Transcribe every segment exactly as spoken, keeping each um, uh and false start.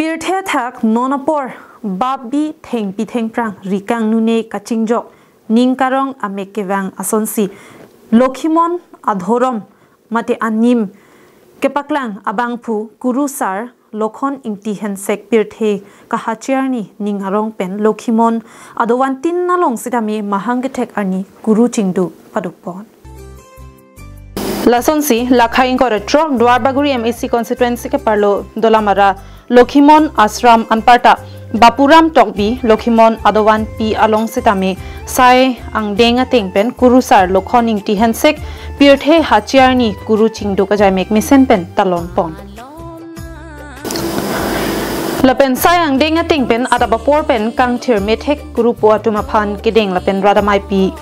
Pirthe athak non apor bap bi thengpi thengphrang ri kangnune kachingjok ning karong amek kevang asonsi Lokhimon adhorom mate anim kepaklang abangphu kurusar Lokhon Ingti Hensek pirthe kahachi arni ning arong pen Lokhimon adovantin along sitame mahang kethek arni kuru chingduk padukpon. Lasonsi lakha ingkoi ra throk Duarbagori M A C constituency keparlo Dolamara Lokhimon Ashram anparta Bapuram Tokbi Lokhimon adovanpi along sitame sai angdeng ateng pen kurusar Lokhon Ingti Hensek pirthe hachi arni kuru chingduk ajaimek mesen pen talonpon. Lapen sai angdeng ateng pen adap apor pen kangthir methek kurupo atum aphan kedeng lapen rat ameipi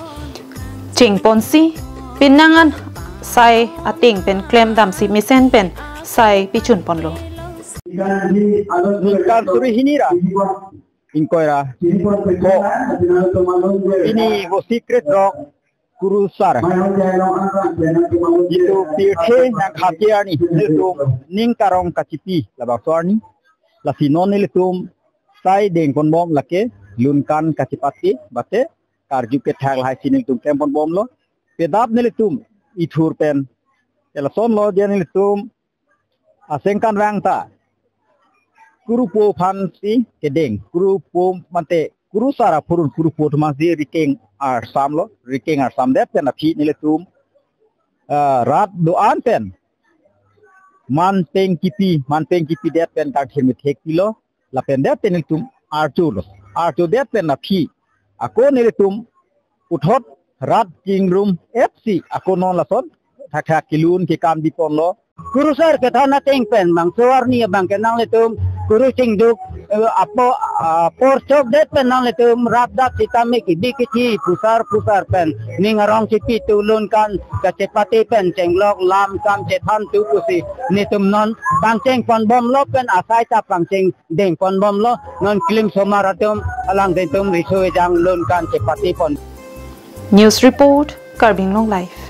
chengponsi penang an sai ateng pen klemdamsi mesen pen sai pichunponlo. Ningkan suri hini ra ingkoi ra ko pini vosi krethrok kurusar itum pirthe nangkhachi arni nelitum ning karong kachipi labangso arni lasi non nelitum sai dengponbom lake lunkan kachepate bate karju kethak lahai si nelitum klemponbomlo. Pedap nelitum ithur pen elason lo dia nelitum asengkan vang ta kurupo aphansi kedeng, kurupo mate kurusar aphurun kurupo atum aphansi rikeng arsam lo, rikeng arsam det pen aphi nelitum ah, rat do-an pen manpeng kipi, manpeng kipi det pen kangthir methek pilo, lapen det pen nelitum archo lo, archo det pen aphi ako nelitum puthot rat kingrum epsi ako non lason thakthak kelun kekam diponlo. Kurusar kethan ateng pen bangso arni abang ke nanglitum kuru chingduk eh, apo apor chok det pen nanglitum rapdap sitame kibi kithi pusar pusar pen ning arong chipi tulun kan kachepate pen chenglok lam kam chethan tu pusi nelitum non pangchengponbomlo pen asai ta pangcheng dengponbomlo. Non klim somar atum alangtum riso ejang lun kan chepatepon. News report, Karbi Anglong Live.